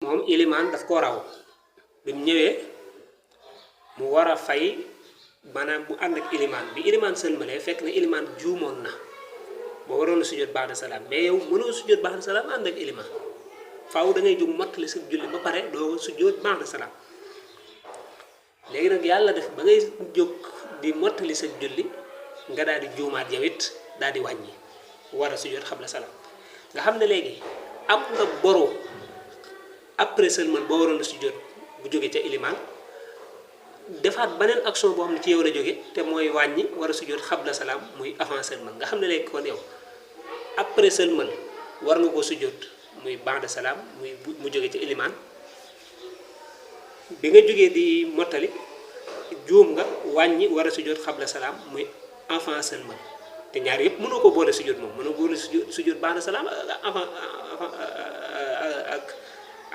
moom ilimaan daf ko raw bi mu ñëwee mu war a fay maanaam mu ànd ak ilimaan bi ilimaan sëlmalee fekk na ilimaan juumoon na boo waroon a sujjóot ba'da salaam mais yow mënoo sujjóot ba'da salaam ànd ak ilimaan faaw da ngay jóg mottali sa julli ba pare doo sujjóot ba'da salaam léegi nag yàlla def ba ngay jóg di mottali sa julli nga daal di juumaat yow it daal di wàññi war a sujjóot xabla salaam nga xam ne léegi am nga boru après seulement boo waroon a sujjóot bu jógee ca ilimaan defaat beneen action boo xam ne ci yow la jóge te mooy wàññi war a sujjóot xabla salaam muy avant seulement nga xam ne léegi kon yow après seulement war nga koo sujjóot muy ba'da salaam muy mu jóge ca ilimaan bi nga jógee di mottali juum nga wàññi war a sujjóot xabla salaam muy avant seulement te ñaar yëpp mënoo ko boole sujjóot moom mënoo boole sujjóot ba'da salaam avant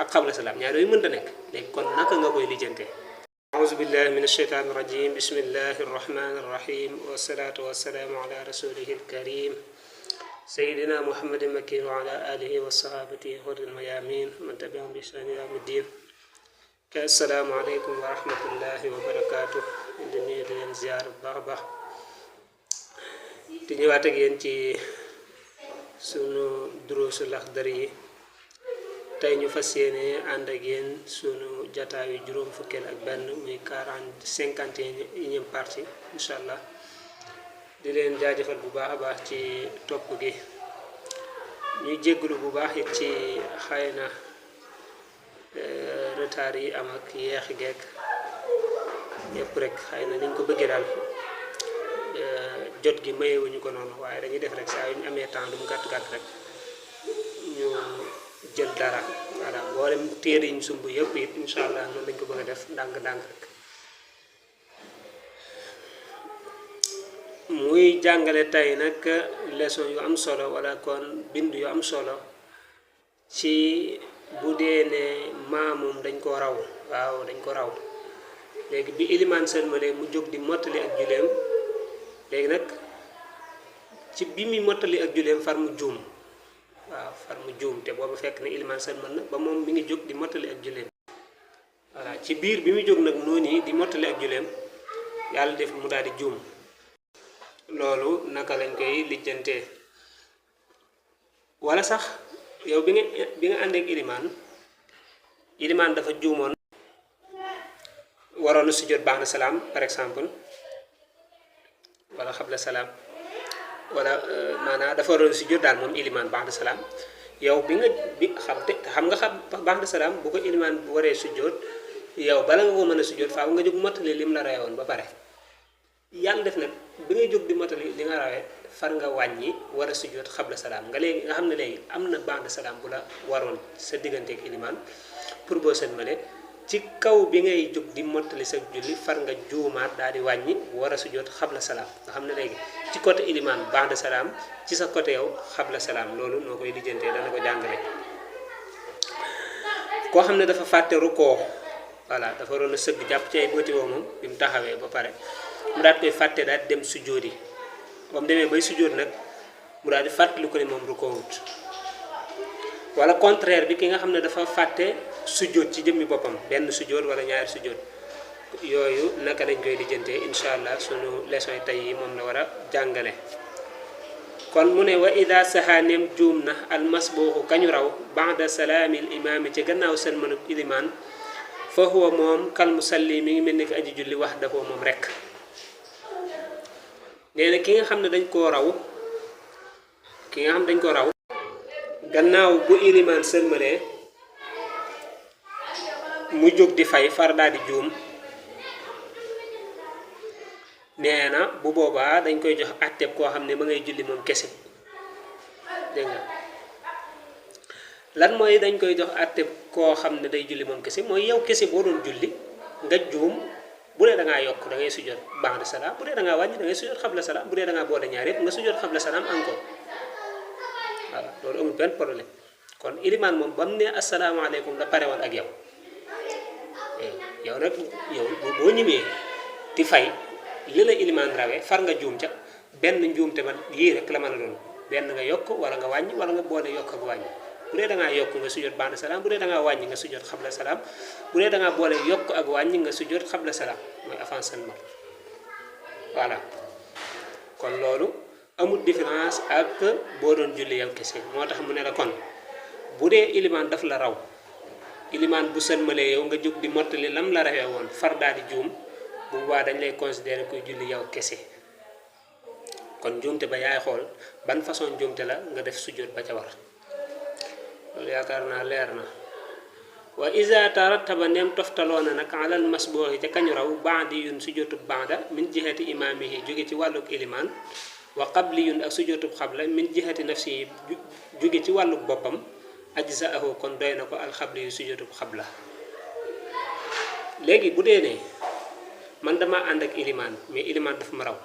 ak xabla salaam ñaar yooyu mënta nekk léegi kon naka nga koy lijjante أعوذ بالله من الشيطان الرجيم بسم الله الرحمن الرحيم والصلاة والسلام على رسوله الكريم سيدنا محمد المكين وعلى آله وصحابته غر الميامين من تبعهم بإحسان إلى يوم الدين السلام عليكم ورحمة الله وبركاته الدنيا دين زيارة بابا تنيوات ci sunu durusul Laxdari tey ñu fas yéene ànd ak yéen sunu jataayu juróom fukkeel ak benn muy 51e partie incha allah di leen jaajëfal bu baax a baax ci topp gi ñuy jégalu bu baax it ci xëy na retard yi am ak yeexi geek yëpp rek xëy na niñ ko bëggee daal jot gi mayewuñu ko noonu waaye dañuy def rek saa yu ñu amee temps lu mu gàtt gàtt rek ñu jël dara voilà mboolem téere yi ñu sumb yëpp it incha allah noonu lañ ko bëgg a def ndànk-ndànk rek muy jàngale tey nag leçon yu am solo wala kon bind yu am solo ci bu dee ne maamum dañ ko raw waaw dañ ko raw léegi bi ilimaan sëlmale mu jóg di mottali ak juleem léegi nag ci bi muy mottali ak juleem far mu juum waaw far mu juum te boobu fekk na ilimaan sëlmal na ba moom mi ngi jóg di mottali ak juleem voilà ci biir bi muy jóg nag noonu yi di mottali ak juleem yàlla def mu daal di juum loolu naka lañ koy lijjantee wala sax yow bi nga ànd ak ilimaan dafa juumoon waroon na sujjóot ba'da salaam par exemple wala xabla salaam wala maanaam dafa waroon sujjóot daal moom ilimaan ba'da salaam yow bi xam nga ba'da salaam bu ko ilimaan bu waree sujjóot yow bala nga ko mën a sujjóot faaw nga jóg mottali lim la rayoon ba pare yàlla def nag bi ngay jóg di mottali li nga rawee far nga wàññi war a sujjóot xabla salaam nga xam ne léegi am na ba'da salaam bu la waroon sa digganteeg ilimaan pour boo sëlmale ci kaw bi ngay jóg di mottali sa julli far nga juumaat daal di wàññi war a sujjóot xabla salaam nga xam ne léegi ci côté ilimaan ba'da salaam ci sa côté yow xabla salaam loolu noo koy lijjantee dana ko jàngale koo xam ne dafa fàtte rukkoo voilà dafa waroon a sëgg jàpp ci ay bëti woo moom bi mu taxawee ba pare mu daal koy fàtte daal di dem sujjóot yi ba mu demee bay sujjóot nag mu daal di fàttali ko ne moom rukkoowut wala contraire bi ki nga xam ne dafa fàtte sujjóot ci jëmmi boppam benn sujjóot wala ñaari sujjóot yooyu naka lañ koy lijjantee incha allah sunu leçon yi tey yi moom la war a jàngale kon mu ne wa ida saxaaneem juum na almasbuuxu kañu raw ba'da salaamil imaami ci gannaaw sëlmanu ilimaan fa huwa moom kal musalli mi ngi mel ni ki aji julli wax dafa moom rek nee na ki nga xam ne dañ koo raw gannaaw bu ilimaan sëlmalee mu jóg di fay far daal di juum nee na bu boobaa dañ koy jox àtteeb koo xam ne ma ngay julli moom kese dégg nga lan mooy dañ koy jox àtteeb koo xam ne day julli moom kese mooy yow kese boo doon julli nga juum bu dee da ngaa yokk da ngay sujjóot ba'da salaam bu dee da ngaa wàññi da ngay sujjóot xabla salaam bu dee da ngaa boole ñaar yëpp nga sujjóot xabla salaam encore voilà loolu amul benn problème kon ilimaan moom ba mu ne asalaamaaleykum la pare woon ak yow yow nag yow boo ñëwee di fay li la ilimaan rawee far nga juum ca benn njuum te man yii rek la mën a doon benn nga yokk wala nga wàññi wala nga boole yokk ak wàññi bu dee da ngaa yokk nga sujjóot ba'da salaam bu dee da ngaa wàññi nga sujjóot xabla salaam bu dee da ngaa boole yokk ak wàññi nga sujjóot xabla salaam mooy avant sëlmal voilà kon loolu amul différence ak boo doon julli yow kese moo tax mu ne la kon bu dee ilimaan daf la raw ilimaan bu sëlmalee yow nga jóg di mottali lam la rawee woon far daal di juum bu boobaa dañ lay considérer kuy julli yow kese kon njuumte ba yaay xool ban façon njuumte la nga def sujjóot ba ca war loolu yaakaar naa leer na wa iza tarattaba nem toftaloo na nag alal masbuuxi ca kañu raw baadi yun sujjóotub baada min jihati imaamihi jóge ci wàlluk ilimaan wa qabli yun ak sujjóotub xabla min jihati nafsi yi jóge ci wàlluk boppam ajzaahu kon doy na ko alxabli yu sujjóotub xabla léegi bu dee ne man dama ànd ak ilimaan mais ilimaan daf ma raw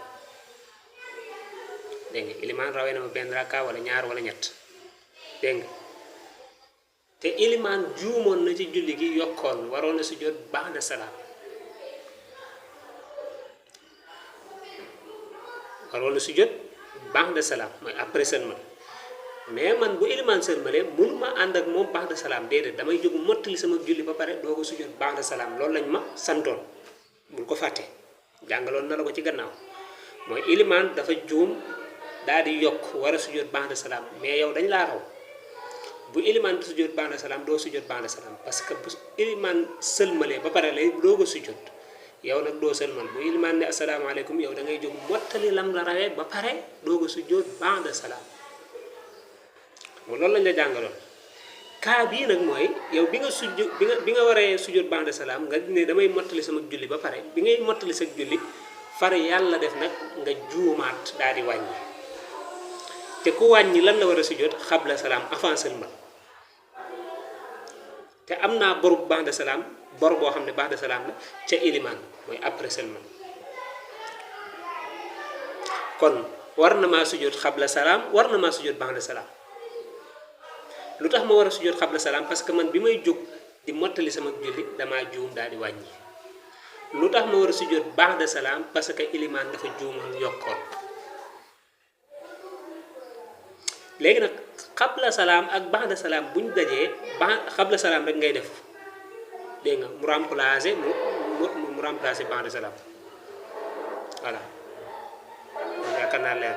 dégg nga ilimaan rawee na ma benn rakka wala ñaar wala ñett dégg nga te ilimaan juumoon na ci julli gi yokkoon waroon na sujjóot ba'da salaam waroon na sujjóot ba'da salaam mooy après sëlmal mais man bu ilimaan sëlmalee mënuma ànd ak moom ba'da salaam déedéet damay jóg mottali sama julli ba pare doo ko sujjóot ba'da salaam loolu lañ ma santoon bul ko fàtte jàngaloon na la ko ci gannaaw mooy ilimaan dafa juum daal di yokk war a sujjóot ba'da salaam mais yow dañ laa raw bu ilimaan di sujjóot ba'da salaam doo sujjóot ba'da salaam parce que bu ilimaan sëlmalee ba pare lay doo ko sujjóot yow nag doo sëlmal bu ilimaan ne asalaamaaleykum yow da ngay jóg mottali lam la rawee ba pare doo ko sujjóot ba'da salaam loolu lañ la jàngaloon kaa bii nag mooy yow bi nga sujjóot bi nga waree sujjóot ba'da salaam nga ne damay mottali sama julli ba pare bi ngay mottali sa julli far yàlla def nag nga juumaat daal di wàññi te ku wàññi lan la war a sujjóot xabla salaam avant sëlmal te am naa boru ba'da salaam bor boo xam ne ba'da salaam la ca ilimaan mooy après sëlmal kon war na maa sujjóot xabla salaam war na maa sujjóot ba'da salaam lu tax ma war a sujjóot xabla salaam parce que man bi may jóg di mottali sama julli damaa juum daal di wàññi lu tax ma war a sujjóot ba'da salaam parce que ilimaan dafa juumoon yokkoon léegi nag xabla salaam ak ba'da salaam bu ñu dajee xabla salaam rek ngay def dégg nga mu remplacer ba'da salaam voilà yaakaar naa leer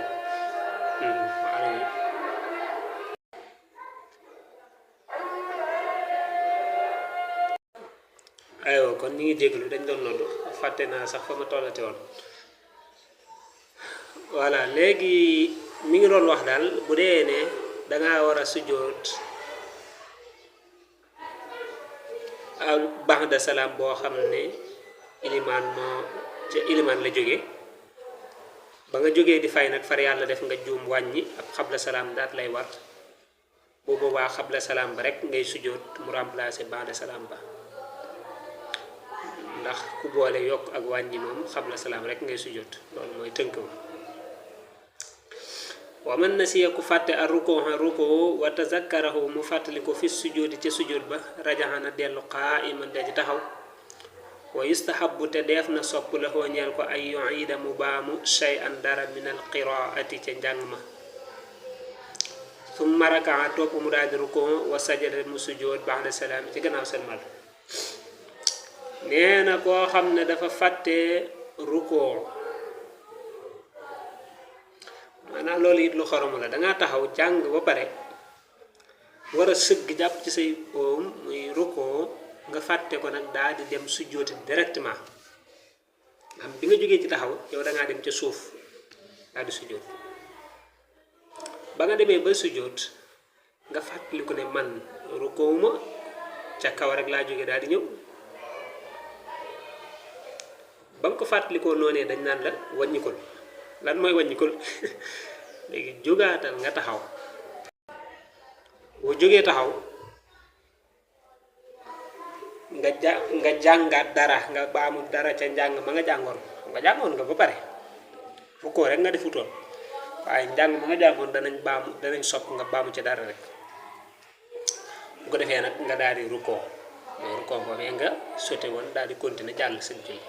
aywa kon ñu ngi déglu dañ doon noddu fàtte naa sax fa ma tollate woon voilà léegi mi ngi doon wax daal bu dee ne dangaa war a sujjóot ba'da salaam boo xam ne ilimaan moo ca ilimaan la jóge ba nga jógee di fay nag far yàlla def nga juum wàññi ab xabla salaam daat lay war bu boobaa xabla salaam ba rek ngay sujjóot mu remplacer ba'da salaam ba ndax ku boole yokk ak wàññi moom xabla salaam rek ngay sujjóot loolu mooy tënk ma wa man nasiya ku fàtte ar rukoo wa tazakkarahu mu fàttali ko fi sujjóoti ca sujjóot ba rajaxana dellu qaa'iman de ci taxaw wa yustahabu te def na sopp la xoo ñeel ko ay yuida mu baamu shay'an dara min al qiraati ca njàng ma summa rakaa topp mu daal di rukoo wa sajada mu sujjóot ba'da salaam ci gannaaw sëlmal nee na koo xam ne dafa fàtte rukoo maanaam loolu it lu xoromu la dangaa taxaw jàng ba pare war a sëgg jàpp ci say oom muy rukoo nga fàtte ko nag daal di dem sujjóoti directement am bi nga jógee ci taxaw yow dangaa dem ca suuf daal di sujjóot ba nga demee ba sujjóot nga fàttali ko ne man rukoo ma ca kaw rek laa jógee daal di ñëw ba nga ko fàttalikoo noonee dañ naan la wàññikul lan mooy wàññikul léegi jógaatal nga taxaw boo jógee taxaw nga jàngaat dara nga baamu dara ca njàng ma nga jàngoon nga ba pare rukkoo rek nga defutoon waaye njàng ma nga jàngoon danañ sopp nga baamu ca dara rek bu ko defee nag nga daal di rukkoo mais rukkoo boobee nga sote woon daal di continuer jàll sa julli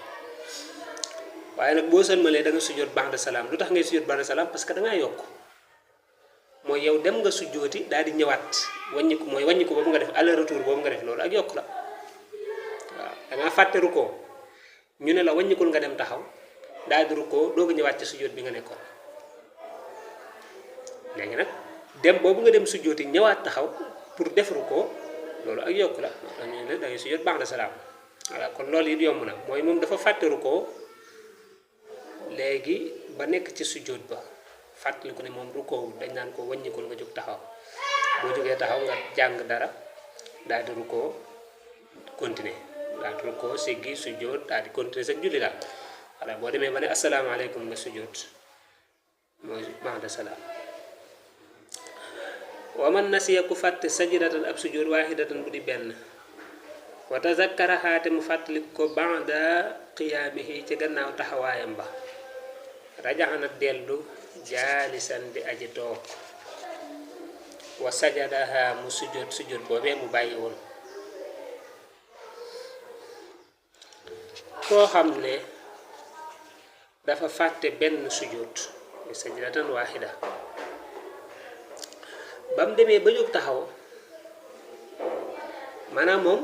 waaye nag boo sëlmalee da nga sujjóot ba'da salaam lu tax ngay sujjóot ba'da salaam parce que da ngaa yokk mooy yow dem nga sujjooti daal di ñëwaat wàññiku mooy wàññiku boobu nga def aller retour boobu nga def loolu ak yokk la waaw da ngaa fàtte rukkoo ñu ne la wàññikul nga dem taxaw daal di rukkoo doog a ñëwaat ci sujjoot bi nga nekkoon léegi nag dem boobu nga dem sujjooti ñëwaat taxaw pour def rukkoo loolu ak yokk la ñu ne da ngay sujjoot ba'da salaam voilà kon loolu it yomb na mooy moom dafa fàtte rukkoo léegi ba nekk ci sujjoot ba fàttaliku ne moom rukkoo dañ naan ko wàññikul nga jóg taxaw boo jógee taxaw nga jàng dara daal di rukkoo continuer daal di rukkoo siggi sujjoot daal di continuer sa julli daal voilà boo demee ba ne asalaamaaleykum nga sujjoot mooy ba'da salaam wa man nasiya ku fàtte sajdatan ab sujjoot waahidatan bu di benn wa tazakkarahaa te mu fàttaliku ko ba'da qiyaamihi ci gannaaw taxawaayam ba rajaxana dellu jaalisan di aji toog wa sajadaha mu sujjoot boobee mu bàyyi woon koo xam ne dafa fàtte benn sujjoot sajdatan waahida ba mu demee ba jóg taxaw maanaam moom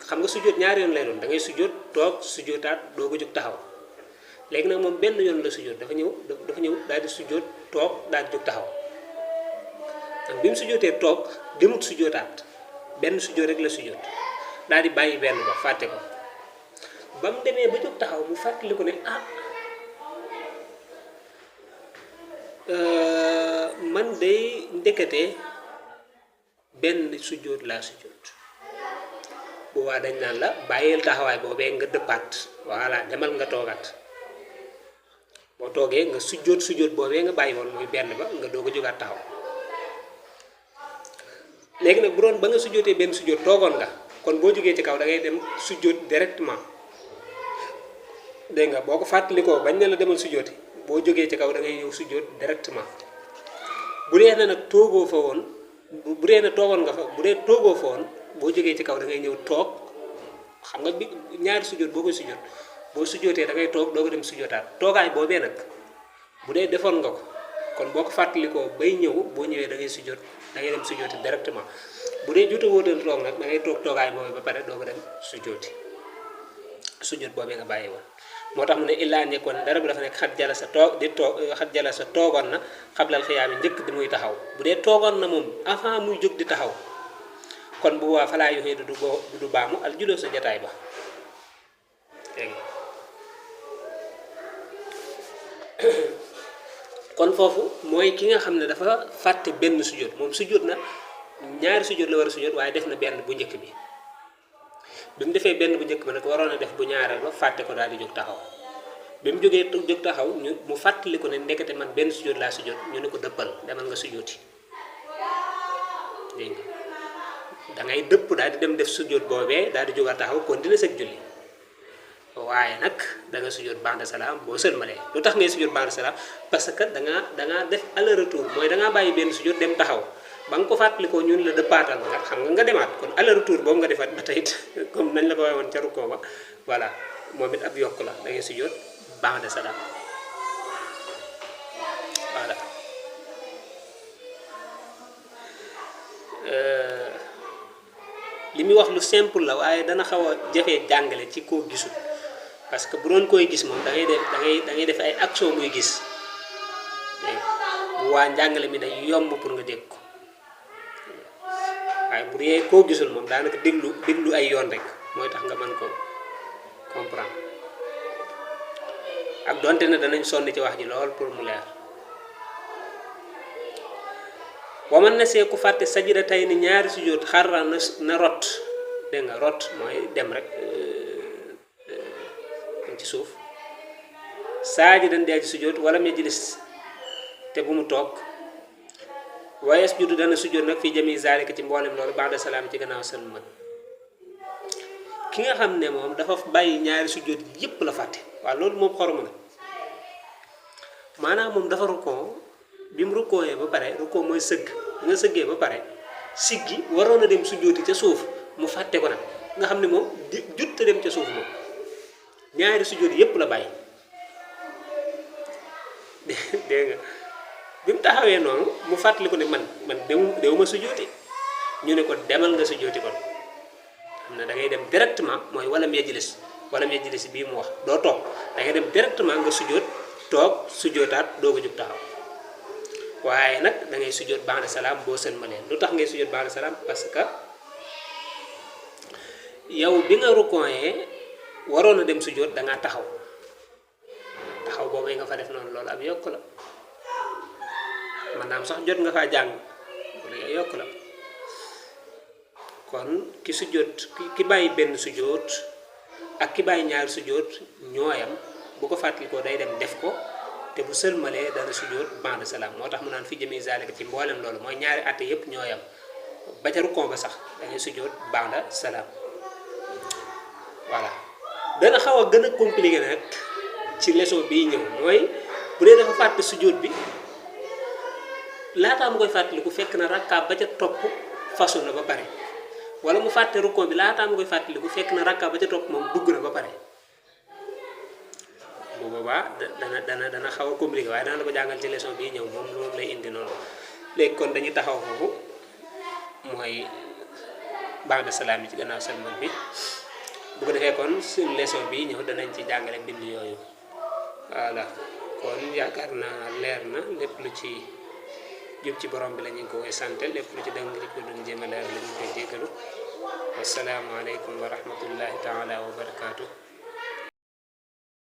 xam nga sujjoot ñaari yoon lay doon da ngay sujjoot toog sujjootaat doo ko jóg taxaw léegi nag moom benn yoon la sujjoot dafa ñëw daal di sujjoot toog daal di jóg taxaw ak bi mu sujjootee toog demut sujjootaat benn sujjoot rek la sujjoot daal di bàyyi benn ba fàtte ko ba mu demee ba jóg taxaw mu fàttali ko ne man day ndekete benn sujjoot laa sujjoot boobaa dañ naan la bàyyil taxawaay boobee nga dëppaat voilà demal nga toogaat boo toogee nga sujjoot boobee nga bàyyi woon mooy benn ba nga doog a jógaat taxaw léegi nag bu doon ba nga sujjootee benn sujjoot toogoon nga kon boo jógee ci kaw da ngay dem sujjoot directement dégg nga boo ko fàttalikoo bañ ne la demal sujjooti boo jógee ci kaw da ngay ñëw sujjoot directement bu dee na nag toogoo fa woon bu dee na toogoon nga fa bu dee toogoo fa woon boo jógee ci kaw da ngay ñëw toog xam nga bi ñaari sujjoot boo koy sujjoot boo sujjootee da ngay toog doo ko dem sujjootaat toogaay boobee nag bu dee defoon nga ko kon boo ko fàttalikoo bay ñëw boo ñëwee da ngay sujjoot da ngay dem sujjooti directement bu dee juuta wóotal toog nag da ngay toog toogaay boobee ba pare doo ko dem sujjooti sujjoot boobee nga bàyyi woon moo tax mu ne illaa nekkoon dara bu dafa nekk xat jala sa toog di toog xat jala sa toogoon na xablal xiyaami njëkk di muy taxaw bu dee toogoon na moom avant muy jóg di taxaw kon bu waa falaa yoxee du baamu al juloo sa jataay ba léegi kon foofu mooy ki nga xam ne dafa fàtte benn sujjóot moom sujjóot na ñaari sujjóot la war a sujjóot waaye def na benn bu njëkk bi bi mu defee benn bu njëkk ba nag waroon a def bu ñaareel ba fàtte ko daal di jóg taxaw bi mu jógee jóg taxaw mu fàttali ko ne ndekete man benn sujjóot laa sujjóot ñu ne ko dëppal demal nga sujjóoti dégg nga da ngay dëpp daal di dem def sujjóot boobee daal di jógaat taxaw continuer sa julli waaye nag da nga sujjóot ba'da salaam boo sëlmalee lu tax ngay sujjóot ba'da salaam parce que da ngaa def aller retour mooy da ngaa bàyyi benn sujjóot dem taxaw ba nga ko fàttalikoo ñun la dëppaatal nga xam nga demaat kon aller retour boobu nga defaat ba tey it comme nañ la ko waxee woon ca rukkoo ba voilà moom it ab yokk la da ngay sujjóot ba'da salaam voilà. li muy wax lu simple la waaye dana xaw a jafee jàngale ci koo gisul parce que bu doon koy gis moom da ngay def ay action muy gis bu waa njàngale mi day yomb pour nga dégg ko waaye bu dee koo gisul moom daanaka déglu ay yoon rek mooy tax nga mën ko comprendre ak donte ne danañ sonn ci wax ji lool pour mu leer. waman na see ku fàtte sajida tey ni ñaari sujjóot xarra na rot dégg nga rot mooy dem rek ci suuf saajidan di aji sujjóot wala majlis te bu mu toog wayes juddu dana sujjóot nag fii jami zalika ci mboolem loolu ba'da salaam ci gannaaw sëlmal ki nga xam ne moom dafa bàyyi ñaari sujjóot yépp la fàtte waaw loolu moom xoroma na maanaam moom dafa rukkoo bi mu rukkooyee ba pare rukkoo mooy sëgg nga sëggee ba pare siggi waroon a dem sujjóoti ca suuf mu fàtte ko nag nga xam ne moom jut a dem ca suuf moom ñaari sujjóot yépp la bàyyi dégg nga bi mu taxawee noonu mu fàttali ko ne man déw ma sujjóoti ñu ne ko demal nga sujjóoti kon xam ne da ngay dem directement mooy walam yajlis bii mu wax doo toog da ngay dem directement nga sujjóot toog sujjóotaat doo ko jóg taxaw waaye nag da ngay sujjóot ba'da salaam boo sëlmalee lu tax ngay sujjóot ba'da salaam parce que yow bi nga rukkooyee waroon a dem sujjóot da ngaa taxaw boobu nga fa def noonu loolu ab yokk la maanaam sax jot nga faa jàng loolu yokk la kon ki sujjóot ki bàyyi benn sujjóot ak ki bàyyi ñaari sujjóot ñooyam bu ko fàttalikoo day dem def ko te bu sëlmalee dana sujjóot ba'da salaam moo tax mu naan fi jëmee zalika ci mboolem loolu mooy ñaari atte yépp ñooyam ba ca rukkoo ba sax da ngay sujjóot ba'da salaam voilà dana xaw a gën a compliqué nag ci leçon bii ñëw mooy bu dee dafa fàtte sujjóot bi laataa mu koy fàttaliku fekk na rakkaab ba ca topp fasu na ba pare wala mu fàtte rukkoo bi laataa mu koy fàttaliku fekk na rakkaab ba ca topp moom dugg na ba pare bu boobaa dana xaw a compliqué waaye dana la ko jàngal ci leçon bii ñëw moom lay indi noonu léegi kon dañuy taxaw foofu mooy ba'da salaam yi ci gannaaw sëlmal bi bu ko defee kon suñu leçon bii ñëw danañ ci jàngale bind yooyu voilà kon yaakaar naa leer na lépp lu ci jub ci borom bi la ñu ngi ko koy sant lépp lu ci dëng li ko doon jéem a leer la ñu koy jéggalu wassalaamu aleykum wa rahmatullahi taala wa barakaatu